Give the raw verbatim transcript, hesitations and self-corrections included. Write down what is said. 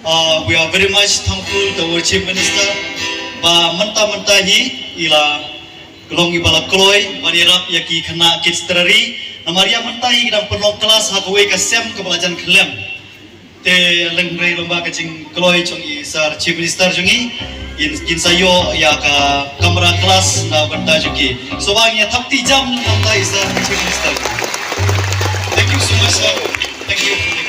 Uh, we are very much thankful to our Chief Minister ba mynta mynta hi i la long i ba la kloi ban ïarap ïa ki khynnah Kids Terrary. Namar ïa mynta hi ki dang pynlong klas ha kawei ka sem kaba la jan khlem. Te lyngngoh lem bad ka jingkloi jong i Sir Chief Minister jong ngi, kin, kin sa ïoh ïa ka kamra klas na bynta jong ki. So ba ngin ïa thap kti jam na bynta i Sir Chief Minister. Thank you so much, sir. Thank you.